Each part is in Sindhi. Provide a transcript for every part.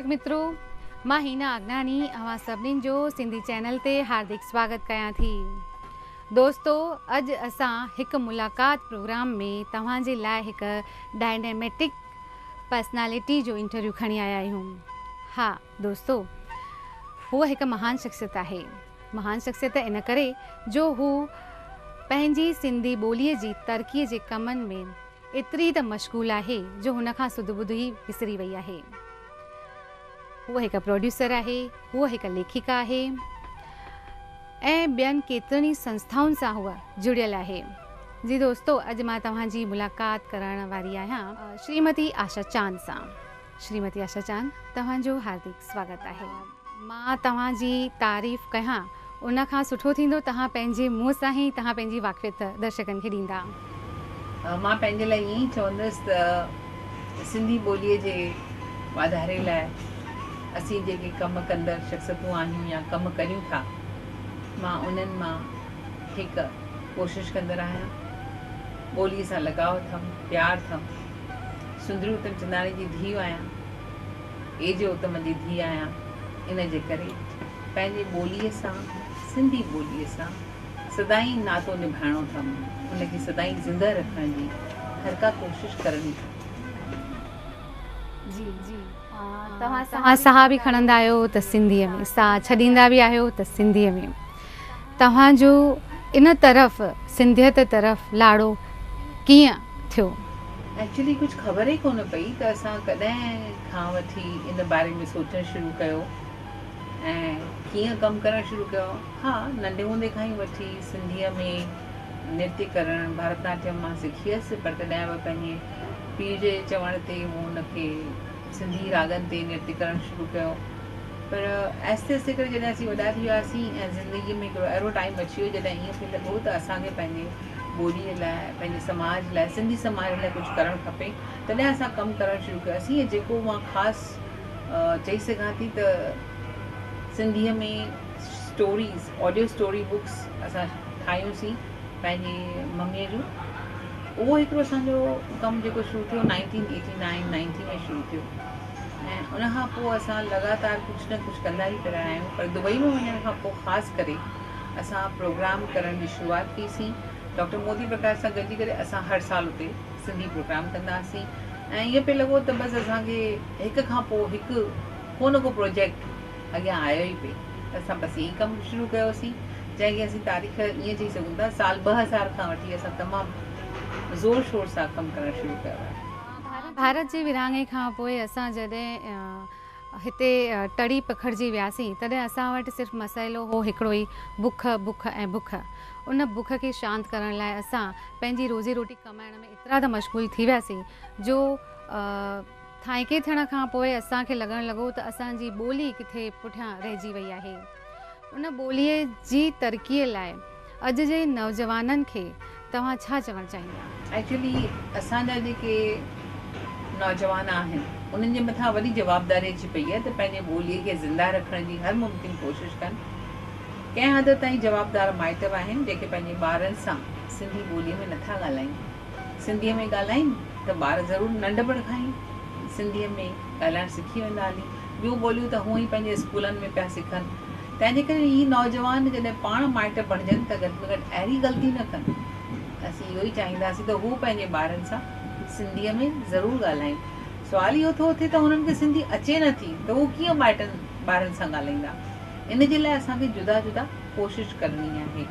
درشڪ مترو مان هينا آگناڻي اوهان سڀنين جو سنڌي چينل تي هاردڪ سواگت ڪيان ٿي. دوستو اڄ اسان هڪ ملاقات پروگرام ۾ توهان جي لاء هڪ ڊائناميٽڪ پرسنالٽي جو انٽرويو کڻي آيا آهيون. ها دوستو هوء هڪ مهان شخصيت آهي. مهان شخصيت ان ڪري جو هو پنهنجي سنڌي ٻوليء جي ترقيء جي ڪمن ۾ ايتري ته مشغول آهي جو هن کان سڌ ٻڌ ئي وسري وئي آهي. هوء هڪ پروڊيوسر آهي، هوء هڪ ليکڪا آهي ۽ ٻين ڪيترن ئي سنسٿائن سان هوء جڙيل آهي. جي دوستو اڄ مان توهان جي ملاقات ڪرائڻ واري آهيان شريمتي آشا چاند سان. شريمتي آشا چاند توهان جو هاردڪ سواگت آهي. مان توهان جي تعريف ڪيان ان کان سٺو ٿيندو توهان پنهنجي منهن سان ئي توهان پنهنجي واقفيت درشڪن کي ڏيندا. مان پنهنجي لاء ائين ئي چوندس ته سنڌي ٻوليء جي واڌاري لاء اسين جيڪي ڪم ڪندڙ شخصيتون آهيون يا ڪم ڪريون ٿا مان انهن مان هڪ ڪوشش ڪندڙ آهيان. ٻوليء سان لڳاء اٿم، پيار اٿم. سندري اتمچنداڻي جي ڌيء آهيان. اي جي اتم جي ڌيء آهيان، ان جي ڪري پنهنجي ٻوليء سان، سنڌي ٻوليء سان سدائين ناتو نڀائڻو اٿم، ان کي سدائين زنده رکڻ جي هر ڪا ڪوشش ڪرڻي اٿم. جي جي توهان ساهه به کڻندا آهيو ته سنڌيء ۾ ساهه ڇڏيندا به آهيو ته سنڌيء ۾. توهان جو ان طرف سنڌيت طرف لاڙو ڪيئن ٿيو؟ ايڪچولي ڪجهه خبر ئي ڪونه پئي ته اسان ڪڏهن کان وٺي ان باري ۾ سوچڻ شروع ڪيو ۽ ڪيئن ڪم ڪرڻ شروع ڪيو. ها ننڍي هوندي کان ئي وٺي سنڌيء ۾ نرتي ڪرڻ ڀارت ناٽيم مان سکي هيس پر تڏهن به پنهنجي پيء جي چوڻ تي مون ان کي سنڌي راڳن تي نرتي ڪرڻ شروع ڪيو. پر آهستي آهستي ڪري جڏهن اسين وڏا ٿي وياسين ۽ زندگيء ۾ هڪڙو اهڙو ٽائيم اچي ويو جڏهن ائين پئي لڳو ته اسان کي پنهنجي ٻوليء لاء پنهنجي سماج لاء سنڌي سماج لاء ڪجهه ڪرڻ کپي تڏهن اسان ڪم ڪرڻ شروع ڪياسين ۽ جيڪو مان خاص چئي سگهان ٿي ته سنڌيء ۾ اسٽوريز آڊيو اسٽوري بڪس اسان ٺاهيونسين پنهنجي مميء جون اهو هڪڙو اسان جو ڪم جيڪو شروع ٿيو نائنٽين ايٽي نائن نائنٽي ۾ شروع ٿيو ۽ ان کان پوء اسان لڳاتار ڪجهه نه ڪجهه ڪندا ئي پئي رهيا آهيون پر دبئي ۾ وڃڻ کان پوء خاص ڪري اسان پروگرام ڪرڻ جي شروعات ڪئي سين ڊاڪٽر موتي پرڪاش سان گڏجي ڪري اسان هر سال اتي سنڌي پروگرام ڪندا هئاسين ۽ ائين پئي لڳو ته بس اسان کي هڪ کان پوء هڪ ڪو نه ڪو پروجيڪٽ اڳيان آيو ئي پئي ته اسان بس ائين ئي ڪم شروع ڪيوسين جنهن کي اسين تاريخ ائين چئي سگهون ٿا سال 2000 کان وٺي اسان تمام زور شور سان ڪم ڪرڻ شروع ڪيو آهي. ڀارت جي ورهاڱي کان پوء اسان جڏهن هتي ٽڙي پکڙجي وياسين تڏهن اسان وٽ صرف مسئلو هو هڪڙو ئي بک، بک ۽ بک. ان بک کي شانت ڪرڻ لاء اسان پنهنجي روزي روٽي ڪمائڻ ۾ ايترا ته مشغول ٿي وياسين جو ٿانئيڪي ٿيڻ کان پوء اسان کي لڳڻ لڳو ته اسان جي ٻولي ڪٿي پٺيان رهجي وئي آهي. ان ٻوليء جي ترقيء لاء اڄ جي نوجوانن کي توهان ڇا چوڻ چاهيندا؟ ايڪچوئلي اسان جا جيڪي نوجوان آهن انهن جي مٿان وڏي جوابداري اچي پئي آهي ته پنهنجي ٻوليء کي زنده رکڻ جي هر ممڪن ڪوشش ڪن. ڪنهن حد تائين جوابدار مائٽ به آهن جيڪي پنهنجي ٻارن سان سنڌي ٻوليء ۾ نٿا ڳالهائين. سنڌيء ۾ ڳالهائين ته ٻار ضرور ننڍپڻ کان ئي سنڌيء ۾ ڳالهائڻ سکي ويندا هلي. ٻيون ٻوليون ته هونء ئي پنهنجي اسڪولن ۾ پيا سکن. تنهن جي ڪري هي نوجوان جڏهن پاڻ مائٽ بڻجن ته گهٽ ۾ گهٽ اهڙي غلطي نه ڪن. اسين اهو ئي چاهينداسين ته هو پنهنجي ٻارن سان سنڌيء ۾ ضرور ڳالهائين. سوال اهو ٿو اٿي ته هنن کي سنڌي اچي نه ٿي ته هو ڪيئن مائٽن ٻارن سان ڳالهائيندا؟ ان جي لاء اسان کي جدا جدا ڪوشش ڪرڻي آهي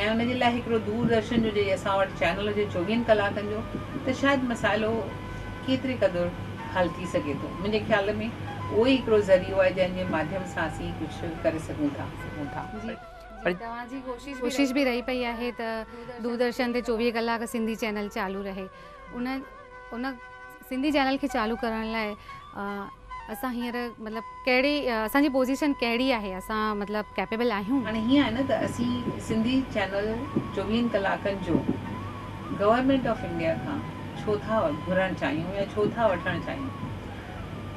۽ ان جي لاء هڪڙو دور درشن جو جي اسان وٽ چينل هجي چوويهن ڪلاڪن جو ته شايد مسئلو ڪيتري قدر حل ٿي سگهي ٿو. منهنجي خيال ۾ اهو ئي هڪڙو ذريعو آهي جنهن جي ماڌيم سان اسين ڪجهه ڪري سگهون ٿا. جي توهان جي ڪوشش به رهي پئي آهي ته دوردرشن تي 24 ڪلاڪ سنڌي چينل چالو رهي. ان ان سنڌي چينل کي چالو ڪرڻ لاء اسان هينئر مطلب ڪهڙي اسان جي پوزيشن ڪهڙي آهي اسان مطلب ڪيپيبل آهيون؟ هاڻي هيئن آهي نه ته اسين سنڌي چينل چوويهن ڪلاڪن جو گورنمينٽ آف انڊيا کان ڇو ٿا گهرڻ چاهيون يا ڇو ٿا وٺڻ چاهيون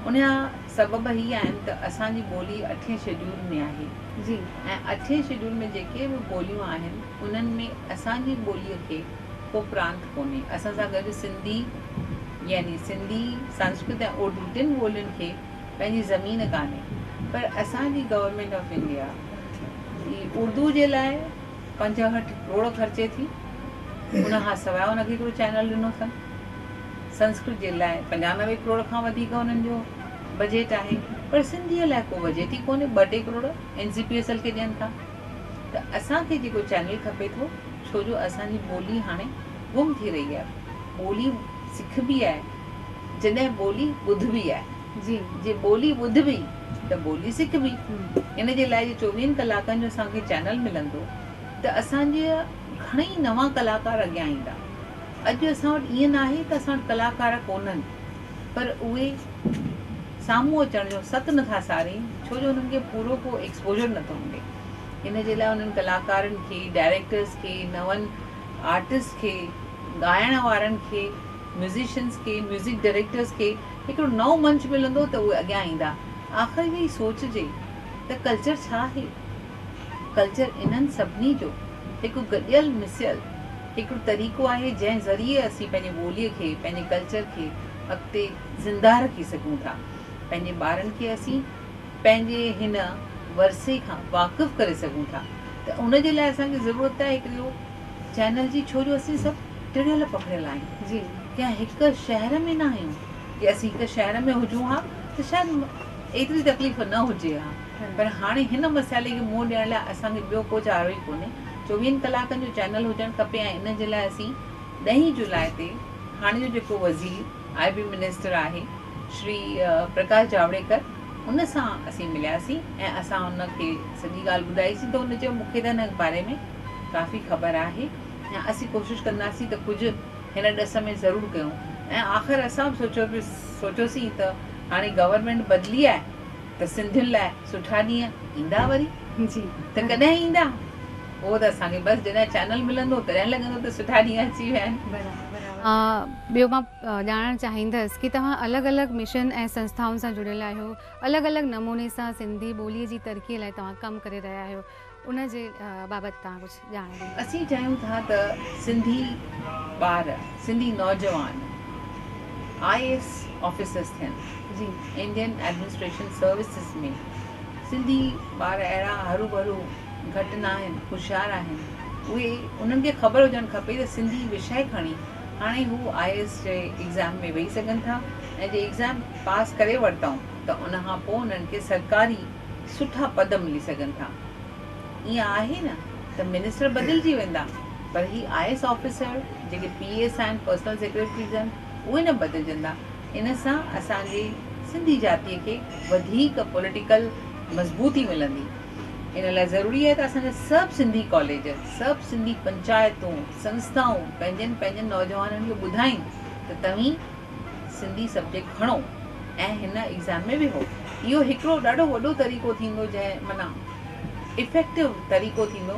ان جا سبب هي آهن ته اسان جي ٻولي اٺين شيڊيول ۾ آهي جي. ۽ اٺين شيڊيول ۾ جيڪي به ٻوليون آهن انهن ۾ اسان جي ٻوليء کي ڪو پرانت ڪونهي اسان سان گڏ سنڌي يعني سنڌي، سنسڪرت ۽ اردو ٽن ٻولين کي پنهنجي زمين ڪانهي پر اسان جي گورنمينٽ آف انڊيا اردو جي لاء 65 ڪروڙ خرچي ٿي، ان کان سواء ان کي هڪڙو چينل ڏنو اٿن. سنسڪرت جي لاء 95 ڪروڙ کان وڌيڪ انهن جو بجيٽ آهي پر سنڌيء لاء ڪو بجيٽ ئي ڪونهي، ٻه ٽي crore N C P S L کي ڏين ٿا. ته اسان کي جيڪو چينل کپي ٿو، ڇو جو اسان جي ٻولي هاڻي گم ٿي رهي آهي. ٻولي سکبي آهي جڏهن ٻولي ٻڌبي آهي. جي ٻولي ٻڌبي ته ٻولي سکبي. ان جي لاء جي چوويهن ڪلاڪن جو اسان کي چينل ملندو ته اسان جي گهڻئي نوان ڪلاڪار اڳيان ايندا. اڄ اسان وٽ ائين ناهي ته اسان وٽ ڪلاڪار ڪونهن پر اهي سامهون اچڻ جو ست نٿا سارين ڇو جو انهن کي پورو ڪو ايڪسپوجر نٿو ملي. ان جي لاء انهن ڪلاڪارن کي، ڊائريڪٽرز کي، نون آرٽسٽ کي، ڳائڻ وارن کي، ميوزيشنز کي، ميوزڪ ڊائريڪٽرز کي هڪڙو نئون منچ ملندو ته اهي اڳيان ايندا. آخر اهو ئي سوچجي ته ڪلچر ڇا آهي؟ ڪلچر انهن سڀني جو هڪ گڏيل مسيل هڪڙو طريقو آهي جنهن ذريعي اسين پنهنجي ٻوليء کي، پنهنجي ڪلچر کي اڳتي زنده رکي سگهون ٿا. پنهنجي ٻارن کي اسين پنهنجي هن ورثي کان واقف ڪري سگهون ٿا ته ان جي لاء اسان کي ضرورت آهي هڪڙو چينل جي ڇو جو اسين سڀ ٽڙيل پکڙيل آهيون. ڪنهن هڪ شهر ۾ نه آهيون. جي اسين هڪ شهر ۾ هجون ها ته شايد ايتري تڪليف نه هجي ها پر هاڻي هن مسئلي کي منهن ڏيڻ لاء اسان کي ٻيو ڪو چارو ئي ڪونهي. چوويهن ڪلاڪن جو چينل هجڻ کپي ۽ ان جي لاء اسين ڏهين جولاء تي هاڻي جو جيڪو وزير آء بي منسٽر آهي شري پرڪاش جاوڙيڪر ان سان اسين ملياسين ۽ اسان ان کي سڄي ڳالهه ٻڌائيسين ته هن چيو مون کي ته هن باري ۾ ڪافي خبر آهي ۽ اسين ڪوشش ڪنداسين ته ڪجهه هن ڏس ۾ ضرور ڪيون ۽ آخر اسان به سوچيو پيو سوچيوسين ته هاڻي گورنمينٽ بدلي آهي ته سنڌين لاء سٺا ڏينهن ايندا وري ته ڪڏهن ايندا اهو ته اسان کي بس جڏهن چينل ملندو تڏهن لڳندو ته سٺا ڏينهن اچي ويا آهن. ٻيو مان ڄاڻڻ چاهيندس ڪي توهان الڳ الڳ مشن ۽ سنسٿائن سان جڙيل آهيو الڳ الڳ نموني سان سنڌي ٻولي جي ترقي لاء توهان ڪم ڪري رهيا آهيو ان جي بابت توهان ڪجهه ڄاڻ ڏيندا. اسين چاهيون ٿا ته سنڌي ٻار، سنڌي نوجوان آء اي ايس آفيسرس ٿين، انڊين ايڊمنسٽريشن سروسز ۾ سنڌي ٻار اهڙا هروڀرو گهٽ نه آهن، هوشيار آهن، اهي انهن کي خبر هجڻ کپي ته سنڌي وشيه کڻي هاڻي هو آء اي ايس جي ايگزام ۾ ويهي سگهن ٿا ۽ جي ايگزام پاس ڪري ورتائون ته ان کان پوء انهن کي سرڪاري سٺا پد ملي سگهن ٿا. ائين آهي نه ته منسٽر بدلجي ويندا پر هي I S officer جيڪي پي ايس آهن، پرسنل سيڪريٽريز آهن اهي نه بدلجندا. ان سان اسان جي سنڌي جاتيء کي وڌيڪ پوليٽيڪل مضبوطي ملندي. ان لاء ضروري آهي ته اسان جا سڀ سنڌي ڪاليج، سڀ سنڌي پنچائتون، سنسٿائون پنهنجن پنهنجن نوجوانن کي ٻڌائين ته توهين سنڌي سبجيڪٽ کڻو ۽ هن ايگزام ۾ ويهو. اهو هڪڙو ڏاڍو وڏو طريقو ٿيندو جنهن معنيٰ افيڪٽو طريقو ٿيندو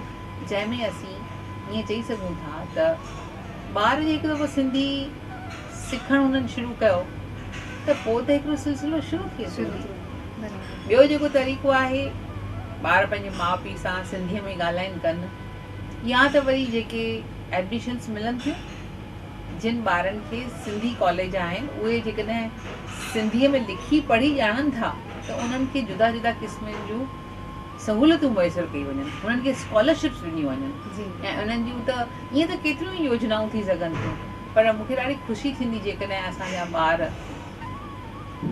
جنهن ۾ اسين ائين چئي سگهون ٿا ته ٻار جي هڪ دفعو سنڌي سکڻ هنن شروع ڪيو ته پوء ته هڪڙو سلسلو شروع ٿئي ٿو. ٻيو جيڪو طريقو آهي ٻار پنهنجي ماء پيء سان سنڌيء ۾ ڳالهائين ڪن يا ته وري جيڪي ايڊميشنس ملن ٿيون جن ٻارن کي سنڌي ڪاليج آهن اهي جيڪڏهن سنڌيء ۾ لکي پڙهي ڄاڻن ٿا ته انهن کي جدا جدا قسمن جون سهولتون ميسر ڪيون وڃن، انهن کي اسڪالرشپس ڏنيون وڃن ۽ انهن جون ته ائين ته ڪيتريون ئي يوجنائون ٿي سگهن ٿيون پر مون کي ڏاڍي خوشي ٿيندي جيڪڏهن اسان جا ٻار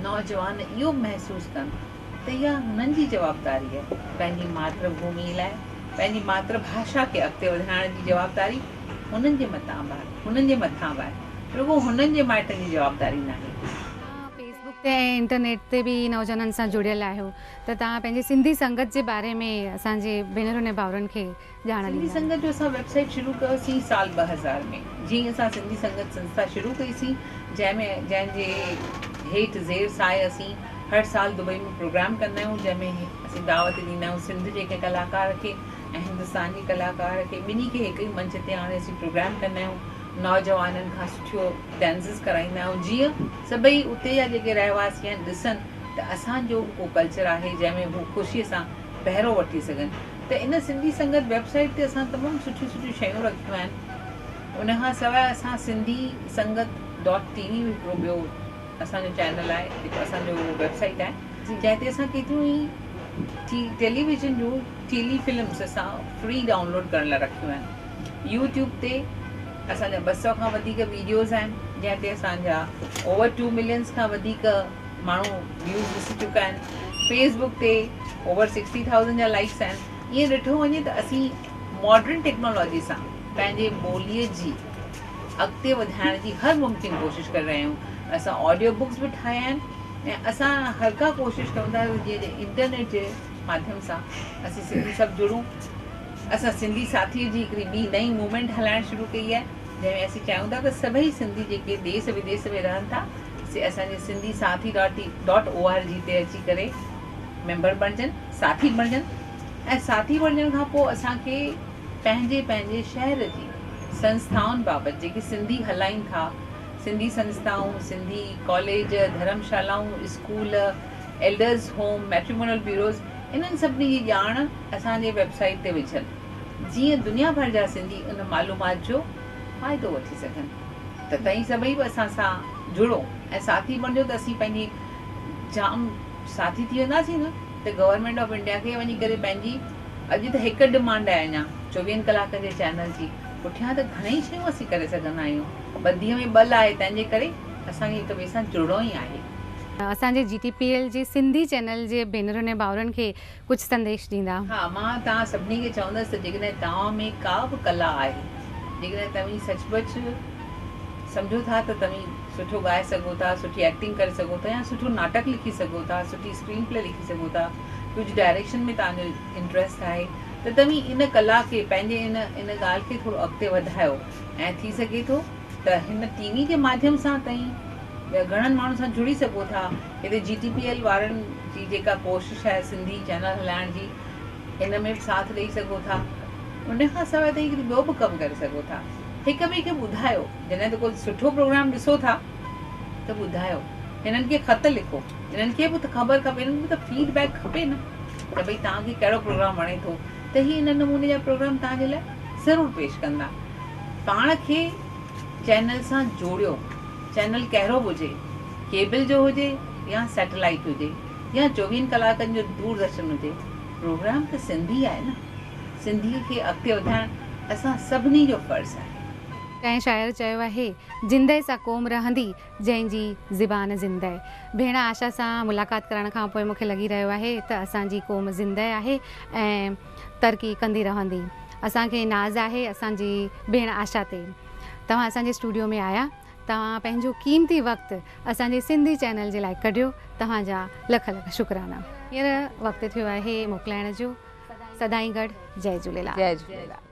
نوجوان اهو محسوس ڪن ته اها هنن جي جوابداري آهي پنهنجي ماتر ڀومي لاء پنهنجي ماتر ڀاشا کي اڳتي وڌائڻ جي جوابداري هنن جي متان به آهي هنن جي مٿان به آهي رڳو هنن جي مائٽن جي جوابداري ناهي. توهان فيس بڪ تي ۽ انٽرنيٽ تي به نوجوانن سان جڙيل آهيو ته توهان پنهنجي سنڌي سنگت جي باري ۾ اسان جي ڀينرن ۽ ڀائرن کي ڄاڻ سنڌي ڏيندا. سنگت جو اسان ويب سائيٽ شروع ڪيو سين سال 2000 ۾ جيئن ئي اسان سنڌي سنگت سنسٿا شروع ڪئي سين جنهن ۾ جنهن جي هيٺ زير سايي اسين هر سال دبئي ۾ پروگرام ڪندا آهيون جنهن ۾ اسين دعوت ڏيندا آهيون سنڌ جي ڪنهن ڪلاڪار کي ۽ هندستان جي ڪلاڪار کي ٻنهي کي هڪ ئي منچ تي آڻي اسين پروگرام ڪندا آهيون نوجوانن کان سٺيو ڊانسز ڪرائيندا آهيون جيئن سڀئي اتي جا جيڪي رهواسي آهن ڏسن ته اسان جو به ڪو ڪلچر آهي جنهن ۾ هو خوشي سان بهرو وٺي سگهن ته ان سنڌي سنگت ويب سائيٽ تي اسان تمام سٺيون سٺيون شيون رکيون آهن ان کان سواء اسان سنڌي سنگت ڊاٽ ٽي وي به هڪڙو ٻيو اسان جو چينل آهي جيڪو اسان جو ويب سائيٽ آهي. جنهن تي اسان ڪيتريون ئي ٽي ٽيليويزن جون ٽيلي فلمس اسان فري ڊائونلوڊ ڪرڻ لاء رکيون آهن. يوٽيوب تي اسان جا 200 کان وڌيڪ ويڊيوز آهن جنهن تي اسان جا اوور ٽو ملينس کان وڌيڪ ماڻهو ويوز ڏسي چڪا آهن. فيس بڪ تي اوور 60 ٿائوزنڊ جا لائڪس آهن. ائين ڏٺو وڃي ته اسين ماڊرن ٽيڪنالاجي سان پنهنجي ٻوليء جي اڳتي وڌائڻ جي هر ممڪن ڪوشش ڪري رهيا آهيون. اسان آڊيو بڪس به ٺاهيا آهن ۽ اسان هر ڪا ڪوشش ڪريون ٿا جيئن انٽرنيٽ جي ماڌيم سان اسين سنڌي سڀ جڙون. اسان سنڌي ساٿي جي هڪڙي ٻي نئين موومينٽ هلائڻ شروع ڪئي آهي جنهن ۾ اسين چاهيون ٿا ته سڀئي سنڌي جيڪي ديس وديس ۾ رهن ٿا سي اسان جي Sindhi Sathi dot dot O R G تي اچي ڪري ميمبر بڻجن ساٿي بڻجن ۽ ساٿي بڻجڻ کان پوء اسان کي پنهنجي پنهنجي شهر جي سنسٿائن بابت جيڪي سنڌي هلائين ٿا سنڌي سنسٿائون سنڌي ڪاليج ڌرمشالائون school elders home matrimonial bureaus انهن سڀني جي ڄاڻ اسان جي ويب سائيٽ تي وجهن جيئن دنيا ڀر جا سنڌي ان معلومات جو فائدو وٺي سگهن ته توهين سڀئي به اسان سان جڙو ۽ ساٿي بڻجو ته اسين پنهنجي جام ساٿي ٿي وينداسين نه ته گورنمينٽ آف انڊيا کي وڃي ڪري پنهنجي اڄ ته هڪ ڊمانڊ آهي اڃا چوويهن ڪلاڪن جي چينل جي پٺيان ته گهڻئي شيون اسين ڪري سگهندا آهيون ٻڌيء ۾ ٻل آهي تنهن جي ڪري اسان کي هڪ ٻئي سان جڙڻو ئي آهي. اسان جي جي ٽي پي ايل جي سنڌي چينل جي ڀينرن ۽ ڀائرن کي ڪجهه سنديش ڏيندا. ها مان توهان سڀني کي چوندس ته جيڪڏهن توهان ۾ ڪا به ڪلا آهي، جيڪڏهن توهين سچ پچ سمجهو ٿا ته توهين سٺو ڳائي سگهو ٿا، سٺي ايڪٽنگ ڪري سگهو ٿا يا سٺو ناٽڪ لکي سگهو ٿا، سٺي اسڪرين پلي لکي سگهو ٿا، ڪجهه ڊائريڪشن ۾ توهان جو انٽريسٽ آهي ته توهين ان ڪلا کي پنهنجي ان ان ڳالهه کي ٿورو اڳتي وڌايو ۽ ٿي سگهي ٿو ته هن ٽي وي جي ماڌيم سان توهين گهڻن ماڻهن سان جڙي سگهو ٿا. هتي جي ٽي پي ايل وارن جي جيڪا ڪوشش آهي سنڌي چينل هلائڻ جي ان ۾ به ساٿ ڏئي سگهو ٿا. ان کان سواء توهين هڪڙي ٻيو به ڪم ڪري سگهو ٿا. هڪ ٻئي کي ٻڌايو جڏهن ته ڪو سٺو پروگرام ڏسو ٿا ته ٻڌايو. هنن کي خط لکو. هنن کي به ته خبر کپي هنن کي به ته فيڊ بيڪ کپي نه ته ڀئي توهان کي ڪهڙو پروگرام وڻي ٿو ته هي ان نموني جا پروگرام توهان جي لاء ضرور پيش ڪندا. پاڻ کي چينل سان جوڙيو، چينل ڪهڙو به هجي، ڪيبل جو هجي يا سيٽلائيٽ هجي يا چوويهن ڪلاڪن جو دوردرشن هجي، پروگرام ته سنڌي آهي نه، سنڌيء کي اڳتي وڌائڻ اسان سڀني جو فرض آهي. ڪنهن شاعر چيو آهي، زندهه سا قوم رهندي، جنهن جي زبان زندهه. ڀيڻ آشا سان ملاقات ڪرڻ کان پوء مون کي لڳي رهيو آهي ته اسان جي قوم زندهه آهي ۽ ترقي ڪندي رهندي. اسان کي ناز آهي اسان جي ڀيڻ آشا تي. توهان اسان جي اسٽوڊيو ۾ آيا توهان پنهنجو قيمتي وقت اسان جي سنڌي چينل جي لاء ڪڍيو توهان جا لک لک شڪرانا. هينئر وقت ٿيو آهي موڪلائڻ جو سدائين گڏ جئي جهوليلال. جئي جهوليلال.